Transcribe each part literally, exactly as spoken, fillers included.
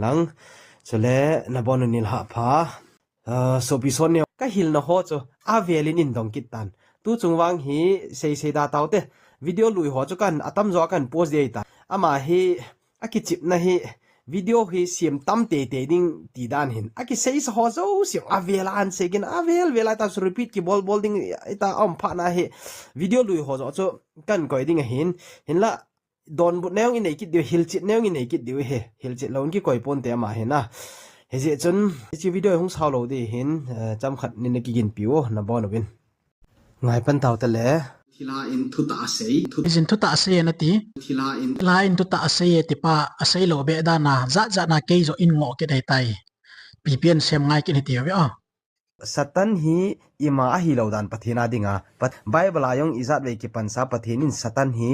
Lang, chule nabon un nilhah pha. Ah, sopi son neo, ka hilna ho chu avelin in dong kit tan. Tu chung vang hi sei sei da taute. Video lui ho chu kan atam jo kan post dei ta. Ama hi akichipna hi video hi siam tam tei tei ding ti dan hin. Akisei sa ho jo siam avel an sei kin avel vel ai ta su repeat ki bol bol ding ita om pha na hi. Video lui ho jo chu kan koi ding ahin. Hinla donbut neo in nei kit diu, hilchit neo in nei kit diu he. Hilchit lo in kikoi ponte ama hin a. Hijeh chun, hiche video hung sao lo di hin, eh, cham khat nin na kigin piu, nabon uvin. Ngai pan taute le. Thilha in thu tah a sei. Thu... Ijin thu tah a sei e nati. Thilha in... Thilha in thu tah a sei e tipa, a sei lo be dan a, jat jat na kei jo in ngoh kit ahi tai. Pipen sem ngai kit hiti ve a. Satan hi ima ahi lo dan Pathen a dinga. Pat-, Bible a jong ijat ve kipan sa Pathen in Satan hi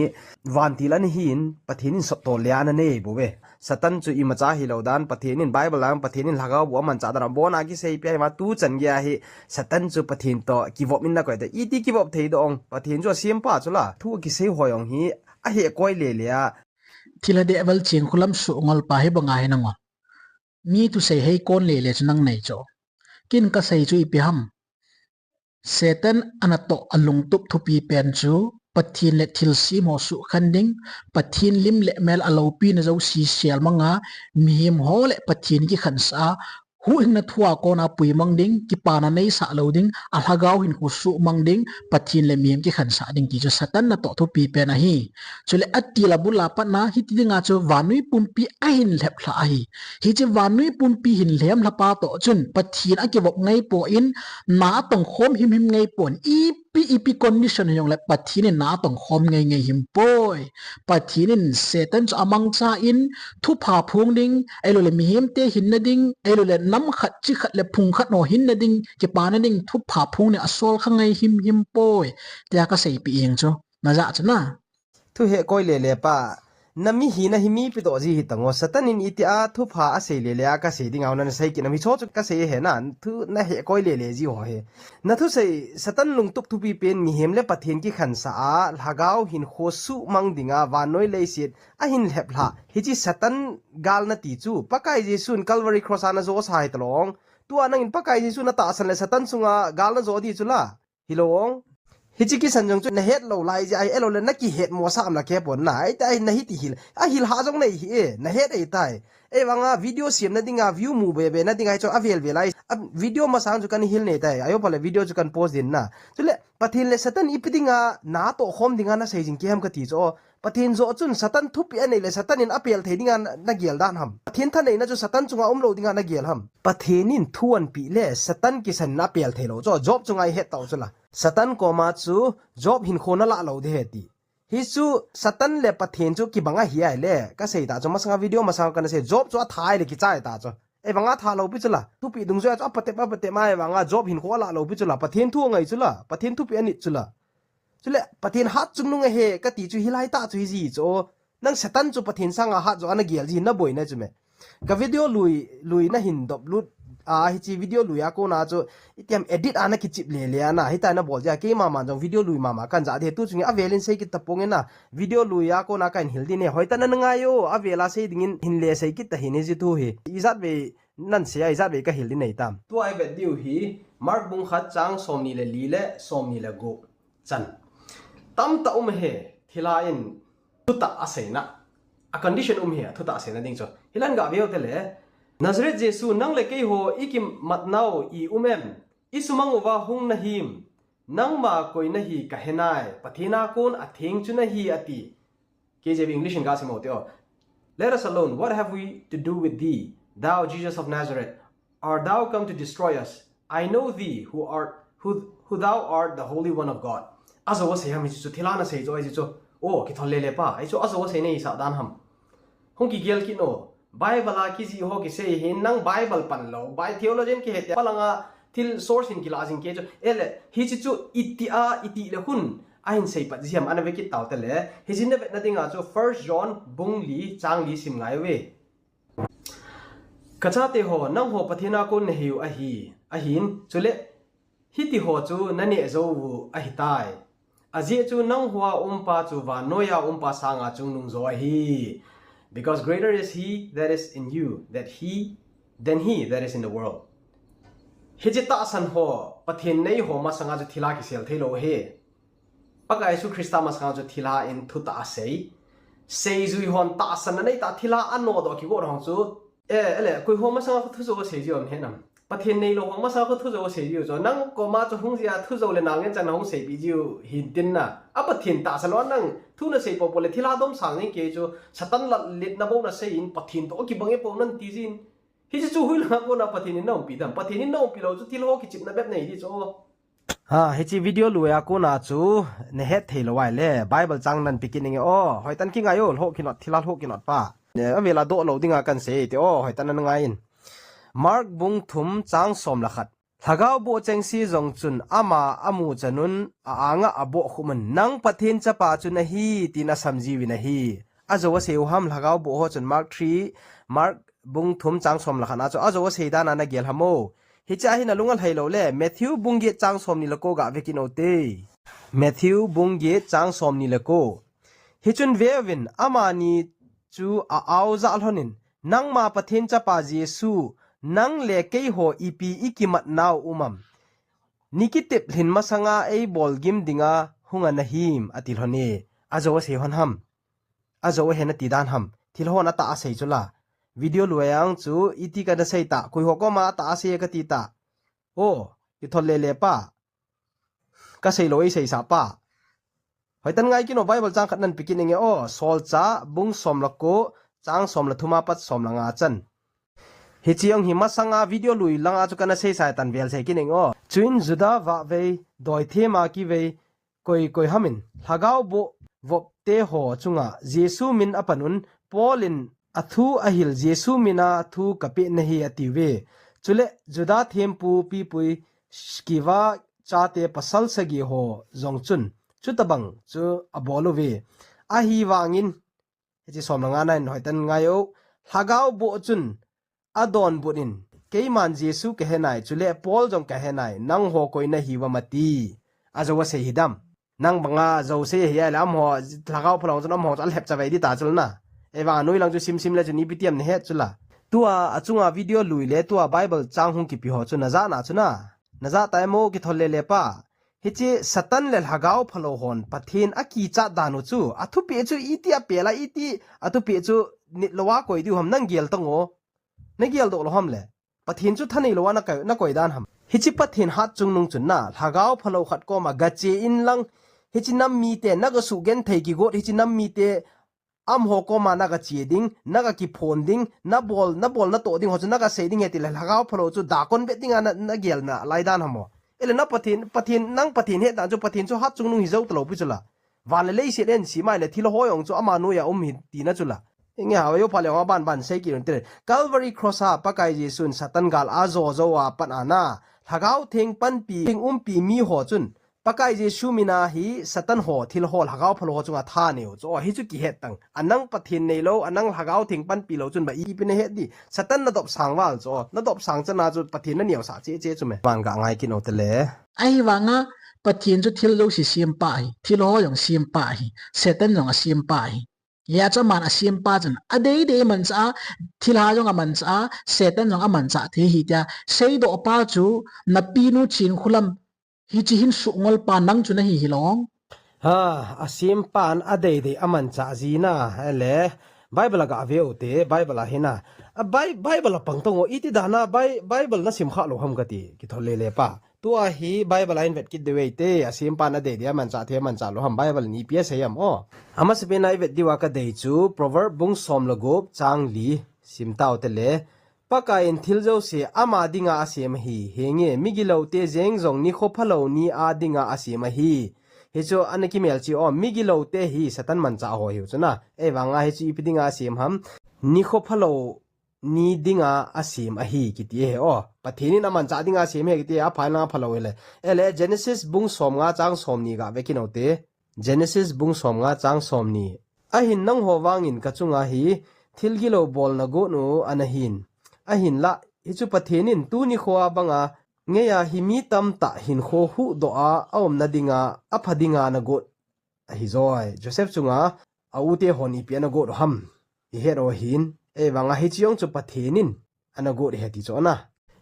vantil ana hin Pathen in sot tol le ana nei bou ve. Satan chu imacha ahi lo dan Pathen in Bible a jong Pathen in lhagao bu amancha dan a bon a kisei pi a hi ma tu chan gei a hi Satan chu Pathen to kivop in na koi ta. Iti kivop thei dong Pathen chu asiam pa chu la. Thu kisei ho jong hi ahe koi le le a. Thilha deh val ching khulam su ngol pa hi banga hi na ngol. Mi thusei hei kon le le chu nang nei chu. Kin ka sei chu ipi ham. Satan ana toh a lungtup thupi pen chu Pathen le thilsem ho sukhan ding, Pathen lim le mel a lopi na jo si sel manga, mihem ho le Pathen kikhansa a, huhhingna thu a kona pui mang ding, kipana neisah lo ding, a lhagao hin khu sumang ding, Pathen le mihem kikhansa ding ti chu Satan natoh thupi pen ahi. Chule atil abul a patna hiti dinga chu vannoi pumpi ahin lhep lha ahi. Hiche vannoi pumpi hin lhem lha pa toh chun Pathen akivop ngai poi, na atong khom himhim ngai poi. Ipi ipi condition hijongle Pathen in na atong khom ngai ngai him poi. Pathen in Satan chu amangcha in thupha phung ding, ahilou le mihem te hinna ding, ahilou le nam khat chi khat le phung khat ho hinna ding, kipana ding thupha phung ding asol kha ngai himhim poi. Tia kasei pi ing chu. Naja chu na. Thu he koi le le pa. Na mi hina hi mi pi toh ji hi tango. Satan in itia thupha asei le le a kasei ding a na sei kit na mi cho chu kasei he na. Thu na he koi le le ji ho he. Na thusei Satan lungtup thupi pen mihem le Pathen kikhansa a lhagao hin khu sumang dinga vannoi leiset ahin lhep lha. Hiche Satan gal nati chu Pakai Jesu in Calvary Cross a najo sa hi talou. Tua nangin Pakai Jesu natahsan le Satan sunga gal najo di chu la. Hilou. Hiche kisan jong chu nahet lou lai jeh ahi, ahilou le nakihet mo sa am la kei pon na. Ahi tai, nahiti hil. Ahil ha jong nei hi e, nahet ahi tai. Ahivanga video siam na dinga, view mu be be na dinga hi chu avel vel ahi. A video masang chu kana hil nei tai. Ajo pha le video chu kana post din na. Chule, Pathen le Satan ipi dinga natoh khom dinga nasei jing kei ham kati chu. Pathen joh chun Satan thupeh anei le Satan in apel thei dinga na, nagel dan ham. Pathen thaneina chu Satan chunga umlou dinga nagel ham. Pathen in thu anpeh le Satan kisan in apel thei lou chu. Job chunga ihet tau chu la. Satan koma chu Job hinkho nalah lou ding ahi ti. Hichu Satan le Pathen chu kibang ahi ahile. Kasei ta chu masanga video masanga kana sei. Job chu atha ahile kichai ta chu. Ahivanga atha lou pi chu la. Thupeh dungjuia chu apatep, apatep ahivanga Job hinkho alah lou pi chu la. Pathen thu angai chu la. Pathen thupeh anit chu la. Chule, Pathen hat chungnung ahi, kati chu hilai tah chu hiji chu. Nang Satan chu Pathen sanga hat jo ana gel ji, naboina chu me. Ka video lui, lui nahin dop lut, a, hiche video lui a kona chu, itiam edit a nakichip le le a na, hitia nabol jeh a, keima man jong video lui mama kana ja ding, tu chunga avelin sei kit tapong e na, video lui a kona kahin hil ding e, hoitah in nangai o, avela sei dingin hin le sei kit tahih in hiche thu hi. Ijat vei, nan sei a, ijat vei kahil ding nei tam. Tua ivet diu hi, Mark bung khat chang somni le li le, somni le gup. Chan. Tamtah um ahi, thilha in thutah aseina. A condition um ahi, thutah aseina ding chu. Hilan gah veu te le. Nazareth Jesu, nang le keiho ikimat nau i um em? Isumang uva hung nahim. Nangma koi nahi kahe nai. Pathen a kon atheng chu nahi ati. K J V English in ka sim u te o. Let us alone. What have we to do with thee, thou Jesus of Nazareth? Art thou come to destroy us? I know thee, who art, who, who thou art, the Holy One of God. Ajo asei ham hichu, thilha in asei chu, ahi chu. O, kithol le le pa. Ahi chu, ajo asei nahi sa dan ham. Hung kigel kit no. Bible a kijih ho kisei hin nang Bible pan lou. Bi theologian kihe te. Palanga thil source in kila jing kei chu. Ele, hiche chu iti a, iti le hun. Ahin sei pat jeh ham ana ve kit tau te le. Hiche na vetna dinga chu First John bung li chang li sim ngai uve. Ka chate ho, nangho Pathen a kon nahiu ahi, ahin, chule, hiti ho chu naneh jou u ahitai. Ajeh chu nangho a umpa chu vannoi a umpa sanga chungnung jo ahi. Because greater is he that is in you that he than he that is in the world. Hiche tahsan ho, Pathen nei ho masanga chu thilha kisel thei lou ahi. Pakai Jesu Christa masanga chu thilha in thutah asei. Seijui hon tahsan anei tah, thilha anodoh kigot hon chu. Eh, ele, koi ho masanga thu jou asei ji um he nam. Pathen neilou ho masanga thu jou asei ji u chu. Nang koma chu hung jia thu jou le nang ngen chan hung seipeh ji u hin tin na. A Pathen tahsan lou nang thu nasei popo le thilha domsang nge kei chu Satan latlet na bou nasei in Pathen toh kibang e po nan ti jin. Hiche chu hoilanga kona Pathen in naumpi dam. Pathen in naumpi lou chu thil ho kichepna bep nei di chu. Ha, hiche video lui a kona chu nahet thei lou ahile Bible chang nan pe kit inge o. Hoitah in kingai o, lhoh kinot, thilha lhoh kinot pa. Ne, avela doh lou dinga kan sei te o, hoitah in ngai in. Mark bung thum chang som le khat. Lhagao boh chengse jong chun ama amu chan un a-anga aboh khum un, "Nang Pathen chapa chu nahi," tin asam jiuvin ahi. Ajou asei u ham lhagao boh ho chun? Mark three, Mark bung thum chang som le khat na chu ajou asei dan a nagel ham o. Hiche a hin alung alhai lou le, Matthew bung get chang somni le ko ga ve kit u te. Matthew bung get chang somni le ko. Hichun veuvin, amani chu a-aoja lhonin, "Nangma Pathen chapa Jesu, nang le keiho ipi ikimat nau um am? Nikitep lhin masanga eibol gim dinga hunga nahim," ati lhon e. Ajou asei lhon ham? Ajou ahi nati dan ham? Thil hon atah asei chu la. Video lui a jong chu iti kana sei tah, koi ho koma atah asei kati tah. O, kithol lele pa. Kasei lou eiseisa pa. Hoitah in ngai kit o, Bible chang khat nan pe kit inge o. Solchah bung som le ko, chang som le thum a pat som le nga chan. Hiche jong hi masanga video lui langa chu kana seisa tan vel sei kit inge o. Chuin Juda vahvei, doithem a kivei, koi koi hamin lhagao boh vop te ho chunga Jesu min apan un, Paul in athu ahil Jesu mina thu kapeh nahi atiuve. Chule Juda thempu pipui Skeva chate pasal sagi ho jong chun chutabang chu abol uve. Ahivangin, hiche som le nga na in hoitah in ngai o. Lhagao boh chun adonbut in, "Keiman Jesu kahe nai, chule Paul jong kahe nai, nangho koi nahiu vem?" ati. Ajou asei hi dam? Nang banga jou sei ahi ahile amaho, lhagao phalou chun amaho chu alhep chavei di ta chu la na. Ahivang anoi lang chu simsim le chun ipi ti ham nahet chu la. Tua achunga video lui le tua Bible chang hung kipe ho chu najah na chu na. Najah tai mo, kithol lele pa. Hiche Satan le lhagao phalou hon Pathen akichat dan u chu, athupeh chu iti apel a, iti athupeh chu nit lou a koi diu ham, nang gel tang o. Nagel doh lou ham le? Pathen chu thanei lou a nakoi, nakoi dan ham? Hiche Pathen hatchungnung chun na, lhagao phalou khat koma gache in lang, hiche nam mite naga sugenthei kigot, hiche nam mite amaho koma naga che ding, naga kiphon ding, nabol, nabol natoh ding ho chu naga sei ding ahi tile, lhagao phalou chu dakon bet dinga na, nagel nalai dan ham o? Ele na Pathen, Pathen, nang Pathen het dan chu, Pathen chu hatchungnung hijou talou pi chu la. Van le leiset ahin sem ahile thil ho jong chu ama noiya um ahi tina chu la. Inge, hava jou pha le hung a ban ban sei kit un te. Calvary Cross a Pakai Jesun Satan gal ajo jou a pat a na, Lhagao Theng panpi, theng umpi mi ho chun Pakai Jesu mina hi Satan ho, thil ho, lhagao phalou ho chunga tha anei u chu, o, hichu kihet tang. Anang Pathen neilou, anang Lhagao Theng panpi lou chun ba ipi nahet di? Satan nadop sang val chu, o, nadop sang chana chu Pathen naneosah cheh cheh chu me. Van ga ngai kit u te le. Ahivanga Pathen chu thil jouse sempa ahi, thil ho jong sempa ahi, Satan jong asempa ahi. Hijeh chun aman asempa chun adeidei amanchah a, thilha jong amanchah a, Satan jong amanchah thei ahi tia seidoh pa chu, napinu Chinkholam, hiche hin suhngol pa nang chu nahi hilou. Ha, asempan adeidei amanchah jin a, ele, Bible a ga ve u te, Bible a hin a. A Bi-, Bible a pang tang o, iti dan a Bi-, Bible nasim kha lou ham kati, kithol lele pa. Tua hi Bible a hin vet kit diu ve te, asempan adeidei amanchah thei amanchah lou ham, Bible in ipi asei ham o. Amasapen a ivet diu a kadei chu, Proverb bung som le gup chang li, sim tau te le. Pakai in thil jouse ama dinga asem ahi, henge, migilou te jeng jong nikho phalou ni a dinga asem ahi. Hichu ana kimelchih o, migilou te hi Satan manchah ho hiu chu na. Ahivanga hichu ipi dinga asem ham? Nikho phalou ni dinga asem ahi kiti ahi o. Pathen in amanchah dinga asem ahi kiti, aphai lang aphalou hile. Ele Genesis bung som nga chang som ni ga ve kit u te. Genesis bung som nga chang som ni. Ahin nangho vangin kachunga hi thil gilou bolna got u ana hin. Ahinlah, hichu Pathen in tuni nikho a banga ngeiya hi mi tamtah hinkho huhdoh a aumna dinga, apha dinga nagot ahi joi. Joseph chunga a u te hon ipi ana got u ham? Hihet o hin, ei vanga hiche jong chu Pathen in ana got ahi ti chu ana.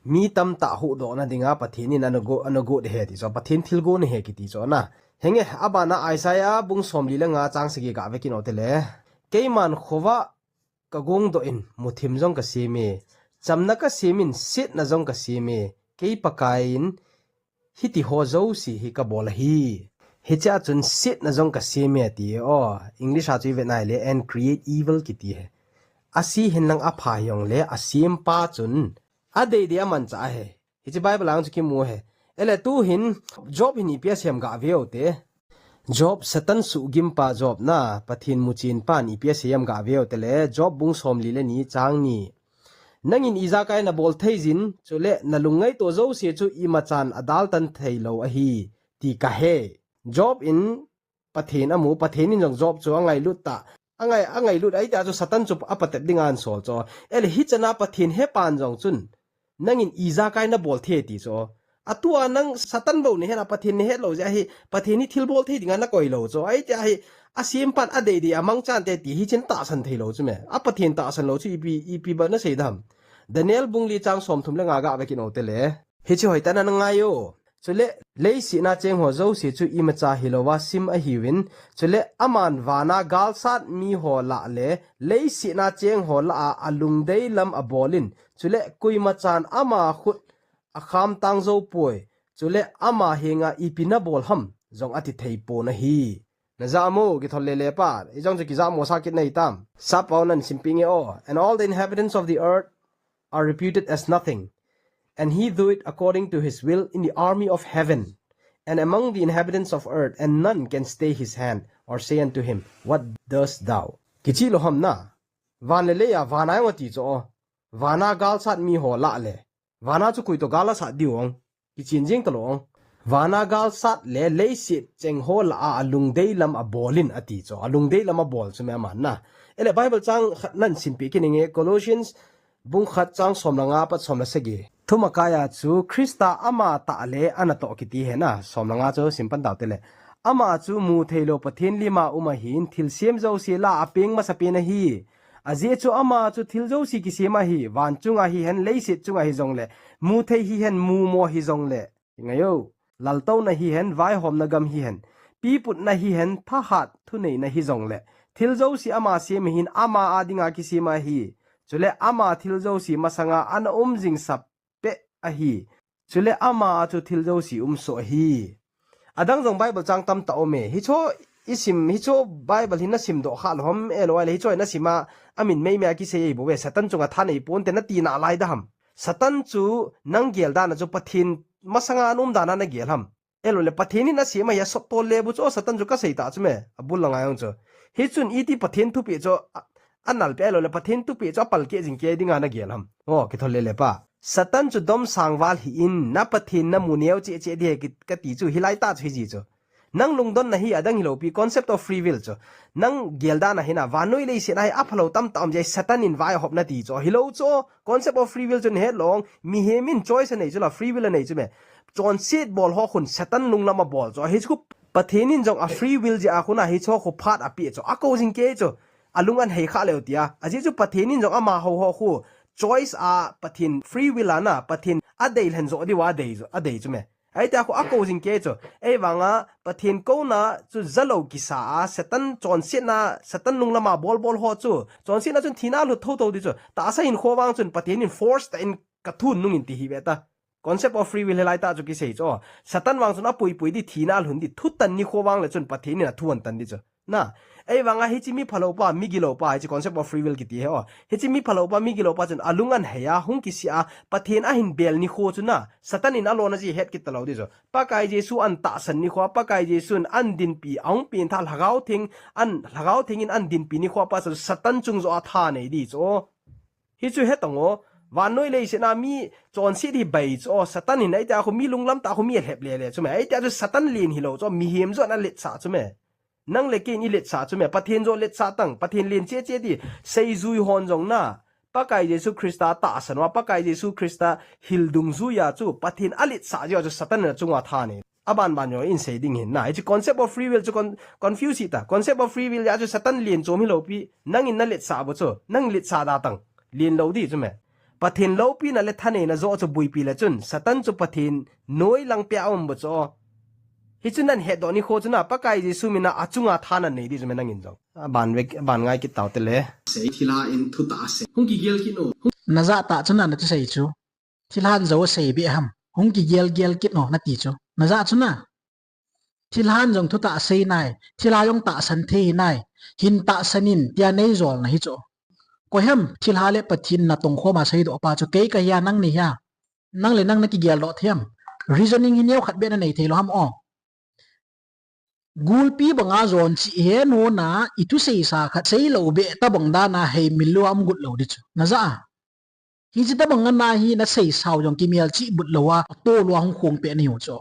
Mi tamtah huhdohna dinga Pathen in ana got, ana got ahi ti chu. Pathen thilgon ahi kiti chu ana. Henge, abana Isaiah bung somli le nga chang sagi gave kit u tele. Keiman khovah kagongdoh in muthim jong kasem e. Chamna kasem in setna jong kasem e. Kei Pakai in hiti ho jouse hi kabol ahi. Hichea chun setna jong kasem e ati e. O, English a chu ivet nai le, and create evil kiti ahi. Ase henlang apha hijongle, asempa chun adeidei amanchah ahi. Hiche Bible a chu kimu ahi. Ele tuhin Job hin ipi asei ham gave u te. Job, Satan suhgimpa Job na, Pathen muchenpan ipi asei ham gave u tele, Job bung somli le ni chang ni. Nangin ijakai nabol thei jin, chule nalung ngaito jouse chu imachan adaltan theilou ahi, ti kahe. Job in Pathen amu, Pathen in jong Job chu angailut ta. Angai, angailut ahi ta chu Satan chu apatep dinga ahin sol chu. Ele hichana Pathen hepan jong chun, nangin ijakai nabol thei ti chu. Atua nang Satan bou nahet a Pathen nahet lou jeh ahi, Pathen hi thilbol thei dinga nakoi lou chu. Ahi ti ahi, asempan adeidei amangchan te ti hichun tahsan theilou chu me. A Pathen tahsan lou chu ipi, ipi ba nasei dam. Daniel bung li chang somthum le nga gave kit u tele. Hiche hoitah in ana ngai u. Chule, leiset a cheng ho jouse chu imacha hilouva sim ahiuvin. Chule, aman vana galsat mi ho lah le, leiset a cheng ho lah a alungdei lam abolin. Chule, koimachan ama khut akhamtang jou poi. Chule, ama henga ipi nabol ham jong ati thei pon ahi. Najah mo, kithol lele pa. Ijong chu kijah mo sa kit nahi tam. Sap pao nan simpeh nge o. And all the inhabitants of the earth are reputed as nothing. And he doeth according to his will in the army of heaven, and among the inhabitants of earth, and none can stay his hand, or say unto him, What doest thou? Kichih lou ham na. Van le lei a, vana jong ati chu o. Vana galsat mi ho lah le. Vana chu koi toh gal asat diu ong. Kichen jing talou ong. Vana galsat le leiset cheng ho lah a alungdei lam abolin ati chu. Alungdei lam abol chu me aman na. Ele Bible chang khat nan simpeh kit inge, Colossians bung khat chang som le nga pat som le sagi. Thumakai a chu Christa ama tah le anatoh kiti ahi na. Som le nga chu simpan tau tele. Ama chu mutheilou Pathen lim a um ahin thilsem jouse lah a apeng masapen ahi. Ajeh chu ama chu thil jouse kisem ahi, van chunga hihen, leiset chunga hijongle, muthei hihen, mumo hijongle. Ngai o, laltouna hihen, vaihomna gam hihen, piputna hihen, thahat thuneina hijongle, thil jouse ama sem ahin, ama a dinga kisem ahi. Chule ama thil jouse masanga ana um jing sap peh ahi. Chule ama a chu thil jouse um soh ahi. Adang jong Bible chang tamtah um e. Hicho isim, hicho Bible hi nasim doh kha lou ham, eloi le hicho nasim a, amin meimei a kisei ahi bou ve, Satan chunga thanei ponte nati nalai da ham. Satan chu nang gel dan a chu Pathen masanga ana um dan a nagel ham. Eloi le Pathen in asem ahi, asot tol le bu chu, o Satan chu kasei ta chu me, abul langa jong chu. Hichun iti Pathen thupeh chu, a, anal peh eloi le Pathen thupeh chu apalkeh jing kei dinga nagel ham. O, kithol lele pa. Satan chu domsang val hih in, na Pathen namu neo cheh cheh ding ahi ki, kati chu, hilai tah chu hiji chu. Nang lungdonna hi adang hilou pi, concept of free will chu. Nang gel dan a hi na, vannoi leiset a hi aphalou tamtah um jeh, Satan in vaihop nati chu. Hilou chu, concept of free will chu nahet lou ong, mihem in choice anei chu la, free will anei chu me. Chonset bol ho khun Satan lunglam abol chu. Hichu Pathen in jong a free will jeh a khun a hicho khu phat apeh chu. Akou jing kei chu. Alung anhei kha leu tia. Ajeh chu Pathen in jong amaho ho khu choice a Pathen free will a na, Pathen adei lhen jo diu a adei chu, adei chu me. Ahi tia khu akou jing kei chu. Ei vanga Pathen kouna chu jalou kisa a, Satan chonsetna, Satan lunglam a bol bol ho chu. Chonsetna chun thina lut thotho di chu. Tahsa hinkho vang chun Pathen in force tah in kathun nung in ti hi ve ta. Concept of free will hilai tah chu kisei chu. Satan vang chun apui pui di, thina alhun di, thutan nikho vang le chun Pathen in athu antan di chu. Na, ei vanga hiche mi phalou pa, mi gilou pa, hiche concept of free will kiti ahi o. Hiche mi phalou pa, mi gilou pa chun alung anhei a, hung kisih a, Pathen ahin bel nikho chu na, Satan in alona jeh het kit talou di chu. Pakai Jesu an tahsan nikho a, Pakai Jesu in an dinpi, ahung peng tha Lhagao Theng, an Lhagao Theng in an dinpi nikho a pa chu Satan chung joh a thanei di chu. Hichu hetang o, vannoi leiset a mi chonset hi bai chu, Satan hin ahi tia khu mi lunglam tah khu mi alhep lele chu me. Ahi tia chu Satan len hilou chu, mihem joh in aletsah chu me. Nang le kei in iletsah chu me. Pathen joh letsah tang, Pathen len cheh cheh ti, seijui hon jong na. Pakai Jesu Christa tahsan uva, Pakai Jesu Christa hil dungjui a chu, Pathen aletsah jeh a chu Satan in achunga thanei. Aban ban jong in sei ding hin na. Hiche concept of free will chu con-, confuse hita. Concept of free will a chu Satan len chom hilou pi. Nangin na letsah bou chu. Nang letsah da tang. Len lou di chu me. Pathen loupina le thaneina jo chu buipi le chun. Satan chu Pathen noi lang pia um bou chu. Hichu nan hetdoh nikho chu na. Pakai Jesu mina achunga tha nan nei di chu me nangin jong. Aban vek, aban ngai kit tau te le. Sei thilha in thutah a sei. Hung kigel kit no. Hung Najah tah chu na na chu sei chu. Thilhan jo asei beh ham. Hung kigel gel kit no nati chu. Najah chu na. Thilhan jong thutah asei nai. Thilha jong tahsan thei nai. Hin tahsan in tia nei jol na hi chu. Koi ham thilha le Pathen na tongkhom a seidoh pa chu kei kahi a nang nahi a. Nang le nang na kigel doh thei ham. Reasoning hi neo khat beh na nei thei lou ham o. Gulpi banga jon chi he nona i thusei sa khat sei lou beh tabang dana hei mil lou am gut lou di chu. Najah a. Hiche tabang ana hi na sei sao jong kimel chi but lou a, ato lou a hung khong peh ni u chu.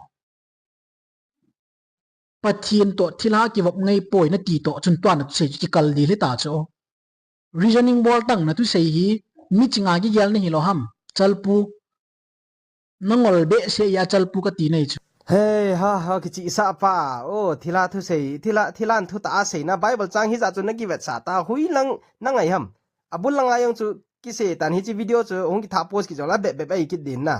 Pathen toh thilha kivop ngai poi nati toh chun tua na thusei chu kikal di le ta chu. Reasoning bol tang na thusei hi, mi chinga kigel nahi lou ham, Chalpu. Nangol behseh a Chalpu kati nai chu. Hei, ha, ha, kichihsah pa. O, thilha thusei, thilha, thilhan thutah a sei na. Bible chang hijat chu na kivetsah ta. Hui lang, na ngai ham. Abul langa jong chu kisei tan hiche video chu hung kitha post kit jong la bep bep a i kit din na.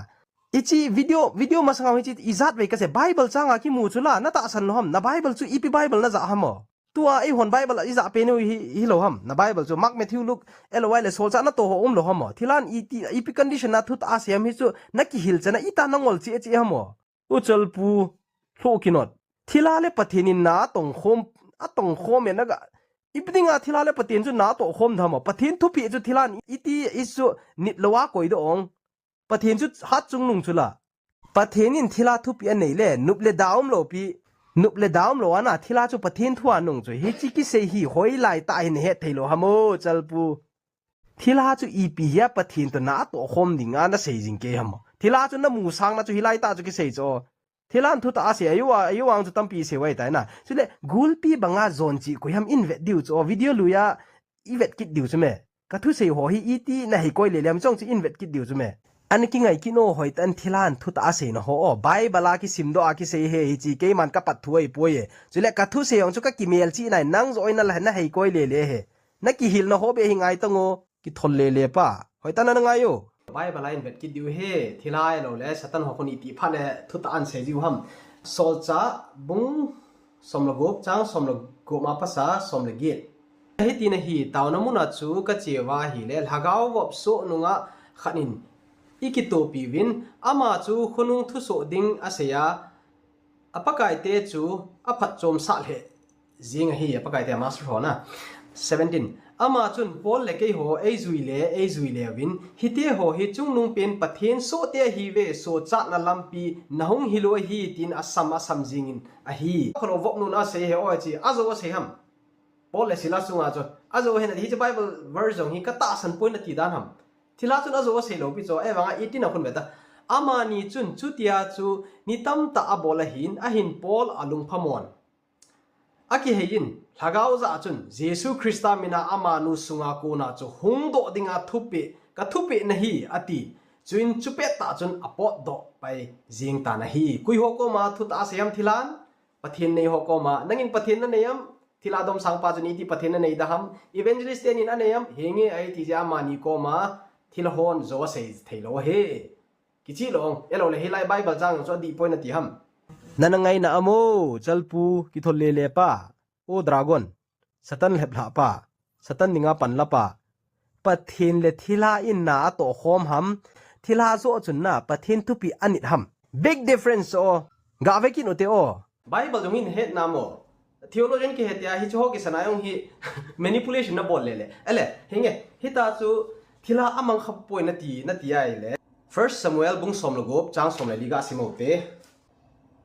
Hiche video, video masanga hiche ijat vei kasei. Bible changa kimu chu la, na tahsan lou ham. Na Bible chu ipi Bible na jah ham o. Tua eihon Bible a ijah pen u hi, hilou ham. Na Bible chu Mark, Matthew, Luke, L Y le Solchah natoh ho umlou ham o. Thilhan iti, ipi condition a thutah a sei ham hi chu na kihil chana ita nangol chi e chi ham o. U Chalpu, lhoh kinot. Thilha le Pathen in na atongkhom, atongkhom e na ga. Ipi dinga thilha le Pathen chu na atohkhom tham o. Pathen thupeh chu thilhan iti i chu nit lou a koi doh ong. Pathen chu hat chungnung chu la. Pathen in thilha thupeh anei le, nup le da umlou pi, nup le da umlou ana thilha chu Pathen thu a nung chu. Hiche kisei hi hoilai tah hin het thei lou ham o, Chalpu. Thilha chu ipi hia Pathen toh na atohkhom dinga na sei jing kei ham o. Thilha chu na musang na chu hilai tah chu kisei chu. Thilhan thutah a sei, ayu a, ayu ang chu tampi sei vai tai na. Chule, gulpi banga jon chi koi ham in vet diu chu, video lui a, i vet kit diu chu me. Ka thusei ho hi iti na hei koi le lem chong chu in vet kit diu chu me. Ana kingai kit no hoitah in thilhan thutah a sei na ho o. Bible a kisim doh a kisei he hiche keiman ka pat thu ahi poi e. Chule ka thusei jong chu ka kimel chi nai nang jo ina la na hei koi le le he. Na kihil na ho beh hi ngai tang o. Kithol le le pa. Hoitah na na ngai o. Bible a in vet kit diu he. Thilha lou le Satan ho khun iti phat le thutah a in sei diu ham. Solchah bung som le gup chang som le gup ma pasa som le get. Hiti na hi, taona muna chu ka che uva ahile, lhagao vop soh nunga khat in i kitopi uvin, ama chu khonung thusoh ding asei a, a Pakaite chu aphatchomsah lheh jing ahi, a Pakaite a master ho na. Seventeen. Ama chun Paul le keiho eijui le, eijui le uvin, hiti ho hi chungnung pen Pathen sohte ahiuve, sochatna lampi nahung hilou ahi, tin asam, asam jingin ahi. Kholou vop nun asei he o chi, ajo asei ham. Paul le Silas chunga chu, ajo ahin ati, hiche Bible verse jong hi ka tahsan poi nati dan ham. Thilha chun ajo asei lou pi chu, ahivanga eighteen a khun veta. Amani chun chutia chu ni tamtah abol ahin, ahin Paul alungphamon. Akiheiyin, lhagao jah a chun, Jesu Christa mina amanu sunga kona chu hungdoh dinga thupeh, ka thupeh nahi, ati. Chuin chupettah chun apotdoh pai jing tan ahi. Koi ho koma thutah asei ham thilhan? Pathen nei ho koma, nangin Pathen nanei am? Thilha domsang pa chun iti Pathen nanei da ham? Evangelist tenin anei am? Henge ahi ti jeh a amani koma thilha hon jo asei thei lou ahi. Kichih lou ong, ahilou le hilai Bible chang chu adih poi nati ham. Na na ngaina am o, Chalpu, kithol le le pa. O dragon, Satan lheplhah pa, Satan dinga panla pa. Pathen le thilha in na atohkhom ham, thilha joh chun na Pathen thupeh anit ham. Big difference o, gave kit u te o. Bible jong hin het nam o. Theologian kihe tia hiche ho kisana jong hi manipulation nabol le le. Ahile, hinge, hita chu thilha amang kha poi nati, nati ahile. First Samuel bung som le gup, chang som le li gasim u te.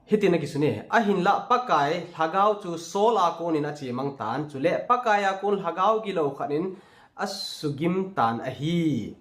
Hitin akisun e, ahinlah Pakai lhagao chu Saul a konin achemang tan, chule Pakai a kon lhagao gilou khat in asugim tan ahi.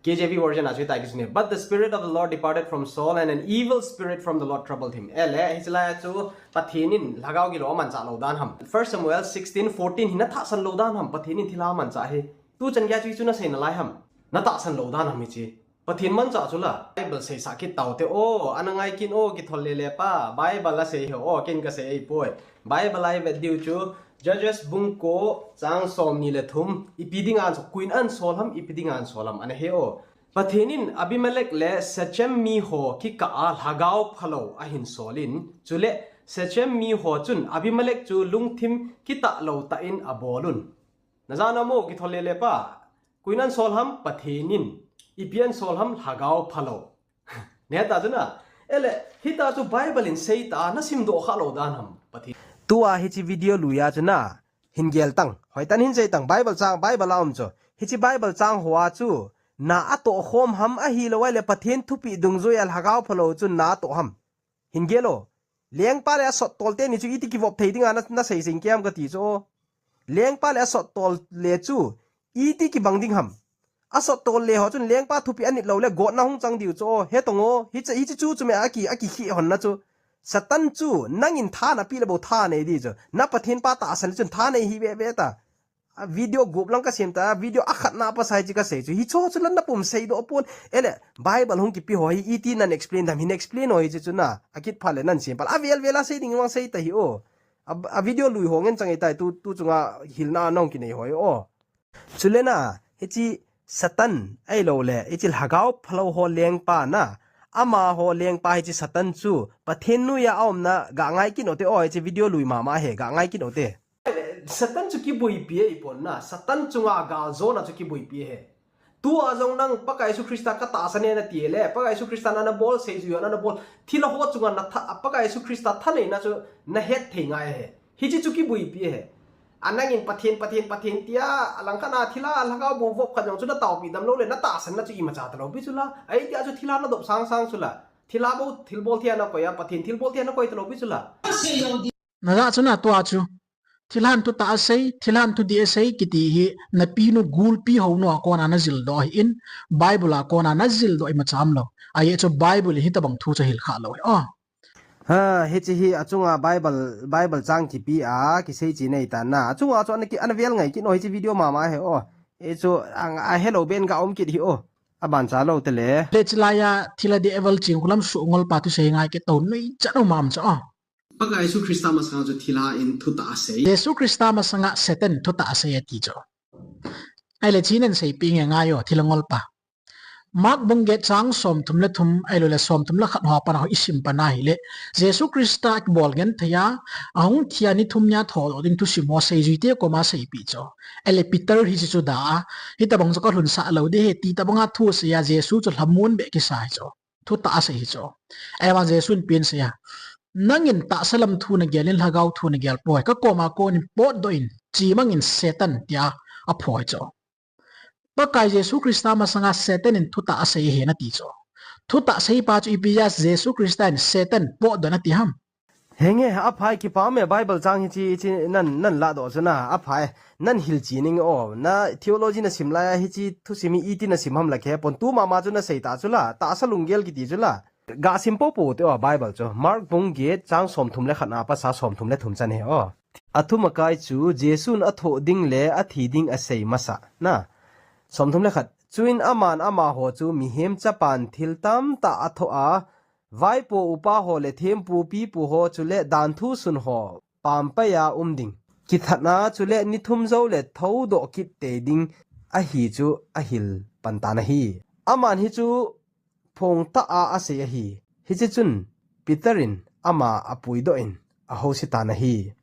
K J V version a chu hitia kisun e, "But the Spirit of the Lord departed from Saul, and an evil spirit from the Lord troubled him." Ahile, hiche lai a chu Pathen in lhagao gilou amanchah lou dan ham. First Samuel sixteen fourteen hi natahsan lou dan ham, Pathen in thilha amanchah hi. Tuchan geiya chu hichu nasei nalai ham. Natahsan lou dan ham hiche. Pathen manchah chu la, Bible seisah kit taute o, ana ngai kin o, kithol lele pa, Bible a sei hi o, ken kasei ahipoi. Bible a ivet diu chu, Judges bung ko, chang somni le thum, ipi dinga ahin sol, koiyin ahin sol ham, ipi dinga ahin sol ham, ana he o. Pathen in Abimelech le Shechem miho kikah a lhagao phalou ahin sol in, chule Shechem miho chun Abimelech chu lungthim kitah lou tah in abol un. Najan a mo, kithol lele pa, koiyin ahin sol ham, Pathen in, ipi ahin sol ham, lhagao phalou. Neta chu na, ele, hita chu Bible in seita, nasim doh kha lou dan ham, Pathen. Tua hiche video lui a chu na, hin gel tang, hoitah in hin sei tang, Bible chang, Bible a um chu. Hiche Bible chang hoa chu, na atoh khom ham ahilou ahile Pathen thupeh dungjui a lhagao phalou chun na atoh ham. Hin gel o. Lengpa le asot tol teni chu iti kivop thei dinga na, nasei sing kiam kati chu. Lengpa le asot tol le chu iti kibang ding ham. Asot tol le ho chun lengpa thupeh anit lou le gotna hung chang diu chu. He tong o, hiche, hiche chu chu me aki, aki khi hon na chu. Satan chu nangin tha napeh le bou tha nei di chu. Na Pathen pa tahsan le chun tha nei hi ve ve ta. A video gup lang kasem ta, video akhatna a pasai chu kasei chu. Hicho chu la napum sei doh pon. Ele, Bible hung kipe ho hi iti nan explain dam, hin explain ho hiche chu na. Akit phat le nan sem pal. Avel vel a sei ding vang sei ta hi o. A, a video lui ho ngen chang e tai tu, tu chunga hilna nahung kinei ho hi o. Chule na, hiche Satan ahilou le, hiche lhagao phalou ho lengpa na. Amaho lengpa hiche Satan chu, Pathen noiya aumna ga ngai kin o te o, hiche video lui mama he, ga ngai kin o te. Satan chu kiboipi e ipon na, Satan chunga galjona chu kiboipi e. Tua jong nang Pakai Jesu Christa katahsan e nati le, Pakai Jesu Christa nana bol, seijui nana bol, thilha ho chunga natha, Pakai Jesu Christa thaneina chu nahet thei ngai e. Hiche chu kiboipi e. A nangin Pathen, Pathen, Pathen tia, alangkhat na thilha, lhagao bou vop khat jong chu nataopi dam lou le, natahsan na chu imacha talou pi chu la. Ahi tia chu thilha nadop sang sang chu la. Thilha bou, thilbol thei a nakoi a, Pathen thilbol thei a nakoi talou pi chu la. Naja chu na tua chu. Thilhan thutah asei, thilhan thudih asei, kiti hi, napinu gulpi hou nu a kona najil doh ahin, Bible a kona najil doh imacha umlou. Ajeh chu Bible in hitabang thu chu ahil kha lou hi. O. Ha, hiche hi achunga Bible, Bible chang kipe a, kisei chi nei tan na. Achunga chu ana ki, ana vel ngai kin o, hiche video mama he o. Hichu, a, ahelou ben ga um kit hi o. Aban cha lou te le. Le chilai a, thilha di eval ching kulam su ngol pa thusei ngai kit to nui chan u mam cha o. Pakai Jesu Christa masanga chu thilha in thutah asei. Jesu Christa masanga Satan thutah asei ati chu. Ahile chi nan seipi nge ngai o, thilha ngol pa. Mark bung get chang somthum le thum, ahilou le somthum le khat hoa pat a ho isim pan ahile. Jesu Christa kibol genthei a, ahung thi a ni thum nia thodoh ding thusim ho seijui te koma seipi chu. Ahile Peter hiche chu da a, hitabang chu kalhunsah lou ding ahi, ti tabang a thu asei a, Jesu chu lhamon beh kisa hi chu. Thutah asei hi chu. Ahivang Jesu in ipi asei a. Nangin tahsa lam thu nagel in lhagao thu nagel poi. Kakoma konin potdoh in, chemang in Satan tia aphoi chu. Pakai Jesu Christa masanga Satan in thutah asei ahi nati chu. Thutah seipa chu ipi jeh a Jesu Christa in Satan potdoh in ati ham. Henge, aphai, kipa um e, Bible chang hiche, hiche nan, nan ladoh chu na, aphai, nan hilchen inge o, na theology nasim lai a hiche thusim hi iti nasim ham la kihepon, tu mama chu nasei ta chu la, tahsa lunggel kiti chu la. Ga sim popo te o, Bible chu. Mark bung get chang somthum le khat na a pat a somthum le thum chan hi o. Athumakai chu Jesun athoh ding le athi ding asei masa. Na. Somthum le khat. Chuin aman amaho chu mihem chapan thil tamtah athoh a, vaipo upa ho le thempu pipu ho chule danthu sun ho pampai a um ding. Kithatna chule ni thum jou le thodoh kit tei ding ahi chu ahil pan tan ahi. Aman hichu phongtah a asei ahi. Hiche chun Peter in ama apuidoh in ahouse tan ahi.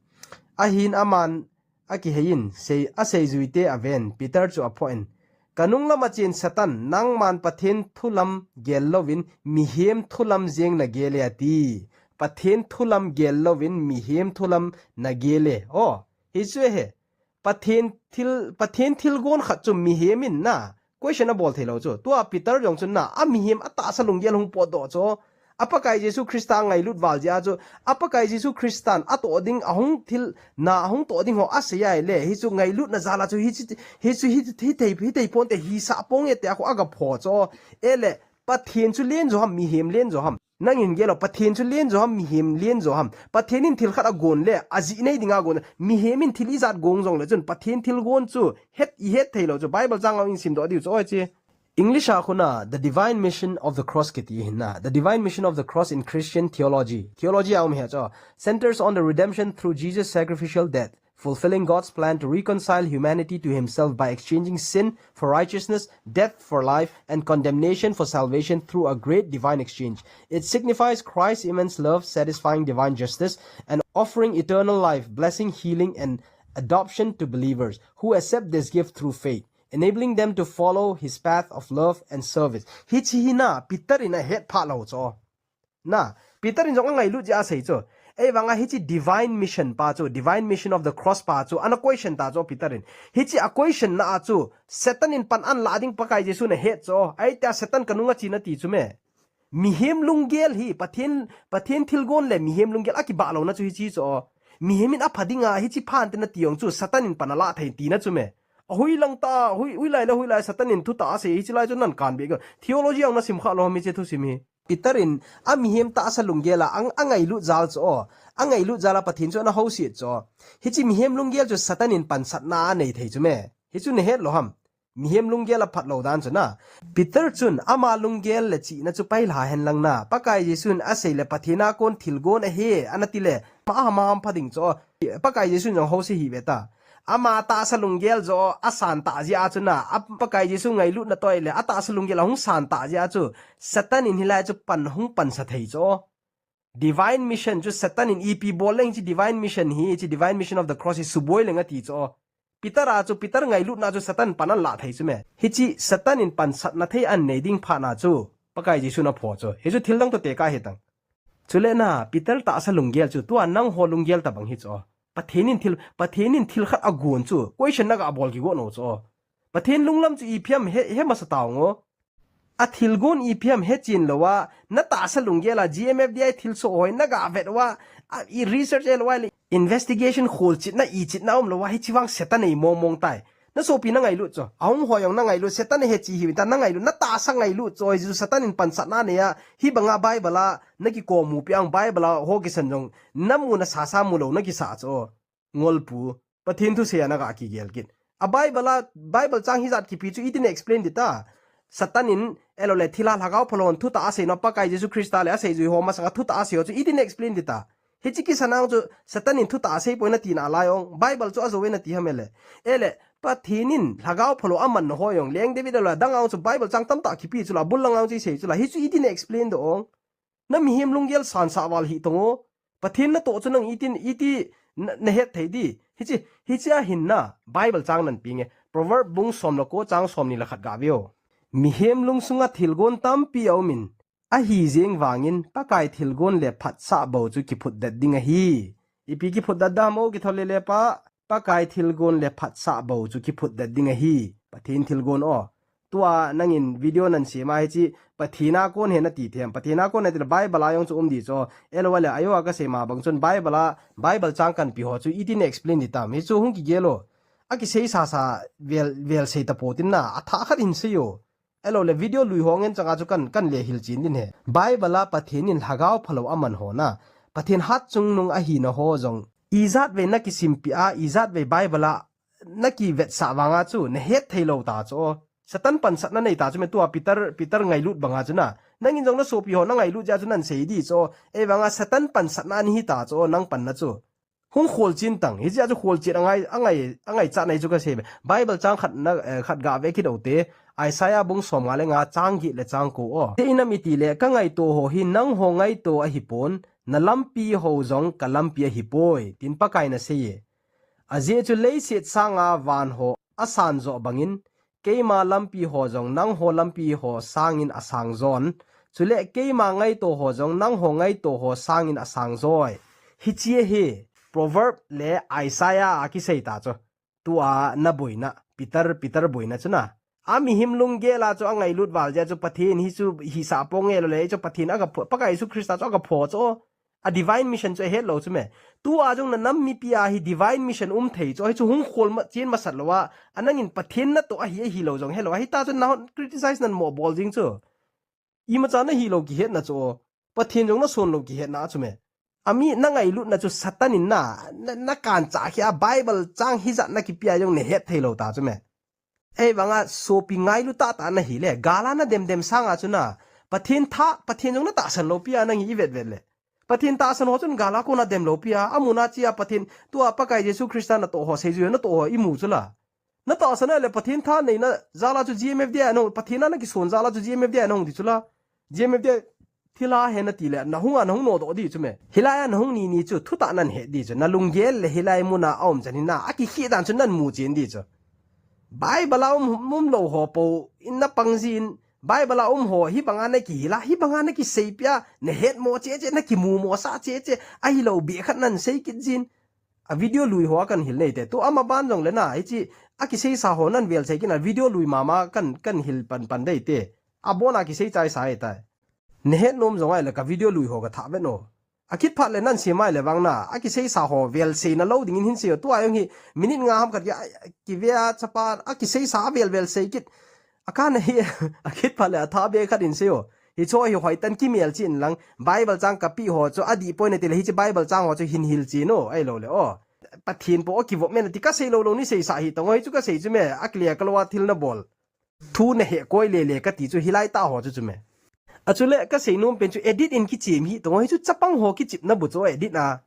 Ahin aman akihei in sei, aseijui te aven, Peter chu aphoh in, Kanung lam a chen Satan, nangman Pathen thu lam gel louvin mihem thu lam jeng nagel e ati. Pathen thu lam gel louvin mihem thu lam nagel e. O, hichu ahi. Pathen thil, Pathen thilgon khat chu mihem in na, question abol thei lou chu. Tua Peter jong chun na, amihem atahsa lunggel hung potdoh chu. A Pakai Jesu Christa ngailut val jeh a chu, a Pakai Jesu Christan atoh ding, ahung thil, na ahung toh ding ho asei ahile, hichu ngailutna jal a chu, hichu, hichu, hi, hithei, hithei ponte, hisah ponge tia khu aga pho chu. Ele, Pathen chu len jo ham, mihem len jo ham. Nangin gel o, Pathen chu len jo ham, mihem len jo ham. Pathen in thil khat agon le, ajeh nei dinga agon. Mihem in thil ijat gong jongle chun, Pathen thilgon chu, het, ihet thei lou chu. Bible chang a isim doh diu chu, oi chi. English a khun a, The Divine Mission of the Cross kiti hin na. The Divine Mission of the Cross in Christian Theology. Theology a um hi chu, centers on the redemption through Jesus' sacrificial death, fulfilling God's plan to reconcile humanity to himself by exchanging sin for righteousness, death for life, and condemnation for salvation through a great divine exchange. It signifies Christ's immense love, satisfying divine justice, and offering eternal life, blessing healing, and adoption to believers who accept this gift through faith, enabling them to follow his path of love and service. Hichi hi na, Peter in ahet pha lou chu. Na, Peter in jong angailut jeh a asei chu. Ei vang a hichi divine mission pa chu, divine mission of the cross pa chu, ana question ta chu Peter in. Hichi a question na a chu, Satan in pan ana la ding Pakai Jesu in ahet chu. Ahi tia Satan kanung a che in ati chu me. Mihem lunggel hi, Pathen, Pathen thilgon le mihem lunggel akibah louna chu hichi chu. Mihem in apha ding a, hichi pha inte nati jong chu, Satan in pan ala thei tina chu me. Ahui lang ta, hui, hui lai le hui lai Satan in thutah asei, hichi lai chu nan kan be ko. Theology ang na sim kha lou mi che thusim hi. Peter in, a mihem tahsa lunggel a, ang, angailut jal chu. Angailut jal a Pathen chu ana houset chu. Hichi mihem lunggel chu Satan in pansatna anei thei chu me. Hichu nahet lou ham. Mihem lunggel a phat lou dan chu na. Peter chun ama lunggel le chihna chu pailha hen lang na. Pakai Jesu in asei le Pathen a kon thilgon ahi, ana ti le. Ma ama ham pha ding chu. Pakai Jesu in jong house hi ve ta. Ama tahsa lunggel jo asan ta jeh a chu na. A Pakai Jesu ngailutna toh le. A tahsa lunggel ahung san ta jeh a chu. Satan in hilai chu pan hung pansa thei chu. Divine mission chu Satan in ipi bol leng chi divine mission hi, chi divine mission of the cross hi suboi leng ati chu. Peter a chu, Peter ngailutna chu Satan pan ana la thei chu me. Hichi Satan in pansatna thei anei ding phat na chu, Pakai Jesu in aphoh chu. Hichu thil dang toh tekah ahi tang. Chule na, Peter tahsa lunggel chu, tua nangho lunggel tabang hi chu. Pathen in thil, Pathen in thil khat agon chu, question naga bol kigot nau chu. Pathen lunglam chu ipi ham he, he masa tao ngo. A thilgon ipi ham he chen lou a, na tahsa lunggel a G M F D I thilsoh hoi naga vet uva, a i research el uva le investigation kholchetna ichetna um lou a, hichi vang Satan ei mong mong tai. Na sopi nangailut chu, ahung hoi jong nangailut, Satan he chi hi ta nangailut, na tahsa ngailut chu, hichu Satan in pansatna nei a, hi banga Bible a, nakikomu pi ang Bible a, ho kisan jong, namu nasa sa mu lou, nakisa chu. Ngolpu, Pathen thusei a naga kigel kit. A Bible a, Bible chang hijat kipi chu itin explain ding ta. Satan in, ahilou le thilha lhagao phalou hon thutah asei nau Pakai Jesu Christa le aseijui ho masanga thutah asei ho chu itin explain ding ta. Hichi kisan a chu Satan in thutah asei poi nati nalai ong. Bible chu ajou ve nati ham ele. Ele, Pathen in lhagao phalou aman nau ho jong. Leng David ahilou le adang a chu Bible chang tamtah kipi chu la, bul lang a chu isei chu la. Hichu itin explain ding ong. Na mihem lunggel sansah val hi tong o. Pathen natoh chu nang itin, iti na, nahet thei ding. Hichi, hichi a hin na, Bible chang nan pe inge. Proverb bung som le ko chang somni le khat ga ve o. Mihem lungsunga thilgon tampi aum in, ahi jeng vangin, Pakai thilgon le phatsah bou chu kiphutdet ding ahi. Ipi kiphutdet dam o kithol le le pa, Pakai thilgon le phatsah bou chu kiphutdet ding ahi. Pathen thilgon o. Tua nangin video nan sem a hichi Pathen a kon he nati them. Pathen a kon nati le Bible a jong chu um ding chu. Ahilou le ajo a kasei ma bang chun Bible a, Bible chang kan pe ho chu itin explain ding tam. Hichu hung kigel o. Akisei sasa vel, vel sei tapou tin na. Athah khat in sei o. Ahilou le video lui ho ngen chang a chu kan, kan le hilchen ding he. Bible a Pathen in lhagao phalou aman ho na. Pathen hatchungnung ahina ho jong. Ijat vei nakisimpi a, ijat vei Bible a nakivetsah vang a chu, nahet thei lou ta chu. Satan pansatna nei ta chu me tua Peter, Peter ngailut bang a chu na. Nangin jong na sopi ho nangailut jeh a chu nan sei ding chu. Ei vang a Satan pansatna ahi ta chu, nang panna chu. Hung kholchen tang, hijeh a chu kholchen angai, angai, angaichat nei chu kasei ve. Bible chang khat na, eh, khat ga ve kit o te. Isaiah bung som nga le nga chang get le chang ko o. Te inam iti le, kangaito ho hi nangho ngaito ahipon, nalampi ho jong kalampi ahipoi, tin Pakai in asei e. Ajeh chu leiset sanga van ho asan joh bangin, keima lampi ho jong nangho lampi ho sangin asang jon. Chule keima ngaito ho jong nangho ngaito ho sangin asang joi. Hichi ahi, Proverb le Isaiah a kisei ta chu. Tua na boina, Peter, Peter boina chu na. A mihem lunggel a chu angailut val jeh a chu Pathen hi chu hisah ponge lou le, chu Pathen aga pho, Pakai Jesu Christa chu aga pho chu. A divine mission chu ahet lou chu me. Tua jong na nam mipi a hi divine mission um thei chu, hichu hung khol ma, chen masat lou a, anangin Pathen natoh ahi, ahilou jong helou. Ahi ta chu nahon criticize nan mo bol jing chu. Imacha nahi lou kihetna chu. Pathen jong nason lou kihetna chu me. Ami nangailutna chu Satan in na, na, nakan cha khi a Bible chang hijat nakipe a jong nahet thei lou ta chu me. Ei vanga sopi ngailu tah tah nahi le, gal a nadem dem sanga chu na, Pathen tha, Pathen jong natahsan lou pi a nang hi i vet vet le. Pathen tahsan ho chun gal a kona dem lou pi a, amun a chia Pathen, tua Pakai Jesu Christa natoh ho seijui natoh ho i mu chu la. Natahsan a le Pathen tha neina jal a chu G M F D I a nahung, Pathen a nakison jal a chu G M F D I a nahung ti chu la. G M F D I thil a he nati le, nahung a nahung nodoh di chu me. Hilai a nahung ni ni chu, thutah nan he di chu. Nalunggel le hilai mun a aum chan hi na, akikhih dan chu nan mu chen di chu. Bible a um, um lou ho po, in napang jin, Bible a um ho, hi banga nakihil a, hi banga nakisei pia, nahet mo che che, nakimu mo sa che che, ahilou beh khat nan sei kit jin. A video lui ho a kan hil nei te. Tu ama ban jong le na, hichi, akiseisa ho nan vel sei kit na, video lui mama kan, kan hil pan pan dei te. Abon a kisei chai sa e tai. Nahet nom jong ai le ka video lui ho ka tha vet no. Akit phat le nan sei mai le vang na, akiseisa ho vel sei na lou ding in hin sei o. Tu a jong hi, minute nga ham khat ki, ki ve a chapa, akiseisa a vel vel sei kit. A kana hi, akit phat le a tha be khat in sei o. Hicho hi hoi tan kimel chin lang, Bible chang kapi ho chu, adih poi nati le hichi Bible chang ho chu hin hil chin o, ahilou le o. Pathen po o kivop me nati kasei lou lou ni seisa hi tong o, hichu kasei chu me, akile kalou a thil nabol. Thu nahe koi le le kati chu hilai tah ho chu chu me. Achule kasei nom pen chu edit in kichem hi tong o, hichu chapang ho kichepna bu chu edit a.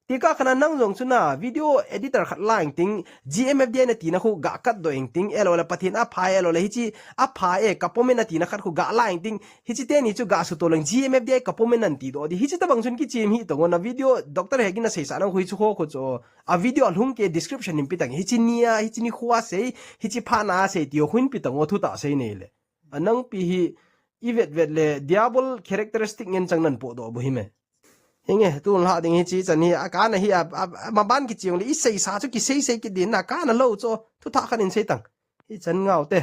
Ti ka khana nang jong chu na video editor khat la eng ting, G M F D I nati na khu ga kat doh eng ting, ahilou le Pathen apha e, ahilou le hichi apha e, kapomen nati na khat khu ga la eng ting, hichi teni chu ga suto leng G M F D I kapomen nan ti doh di, hichi tabang chun kichem hi tong o na video doctor he gin naseisa nang khu hichu kho kho chu. A video alhung ke description in pi tang, hichi ni a, hichi ni khu a sei, hichi pha na a sei ti o khu in pi tang o thutah sei nei le. A nang pi hi i vet vet le diabol characteristic ngen chang nan po doh bu hi me. Hinge, tun la ding hichi chan hi, a kana hi, a, a, a maban kichi jong le, i seisa chu kisei sei kit din na, kana lou chu, thutah khat in sei tang. Hichan ngau te.